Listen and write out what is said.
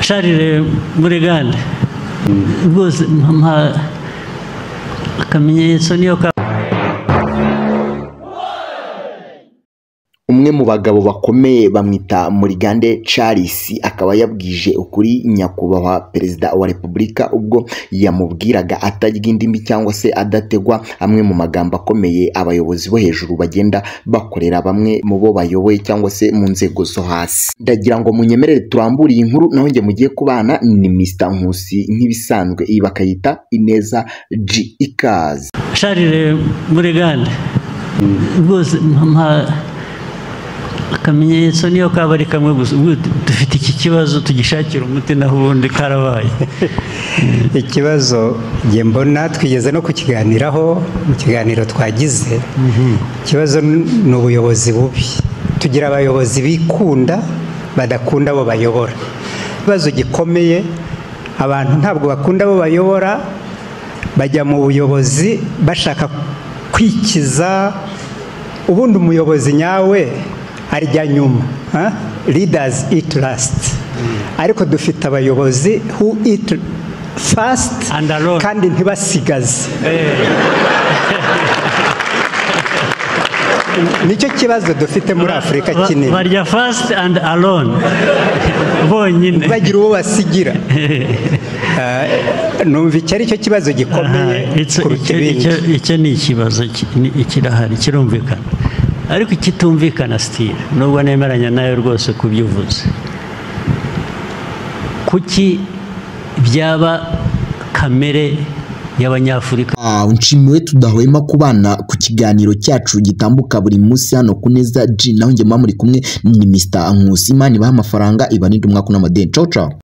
Charles Murigande rwose mpa akamenyetso niyo. Umwe mu bagabo bakomeye bamwita Murigande Charles akaba yabwije ukuri nyakubahwa Perezida wa Repubulika ubwo yamubwiraga atarya indimi cyangwa se adategwa amwe mu magambo akomeye abayobozi bo hejuru bagenda bakorera bamwe mu bo bayoboye cyangwa se mu nzego zo hasi. Ndagira ngo munyemerere turambure iyi nkuru, naho njye mugiye kubana ni Mr Nkusi nk'ibisanzwe, iyi bakayita Ineza G. Ikaze. Charles Murigande rwose mpa akamenyetso niyo kaba ari kamwe gusa, dufite iki kibazo tugishakira umuti, naho ubundi karabaye. Ikibazo njye mbona twigeze no kukiganiraho mu kiganiro twagize, ikibazo ni ubuyobozi bubi. Tugira abayobozi bikunda badakunda abo bayobora. Ikibazo gikomeye, abantu ntabwo bakunda abo bayobora, bajya mu buyobozi bashaka kwikiza. Ubundi umuyobozi nyawe arya nyuma, leaders eat last. Ariko dufite abayobozi who eat fast and alone, kandi ntibasigaze. Nicyo kibazo dufite muri Afurika kinini. Barya fast and alone bonyine, bagira uwo basigira. Numva icyo ari cyo kibazo gikomeye kuruta ibindi. Icyo ni ikibazo kirahari, kirumvikana. Ariko ikitumvikana style, nubwo nemeranya nayo rwose kubyuvuze, kuki byaba kamere y'Abanyafurika? Nshimiwe tudahwema kubana ku kiganiro cyacu gitambuka buri munsi hano ku Neza G, naho njye muri kumwe ni Mr Nkusi. Imana ibaha amafaranga, ibaninde umwaka n'amadeni. Ciao ciao.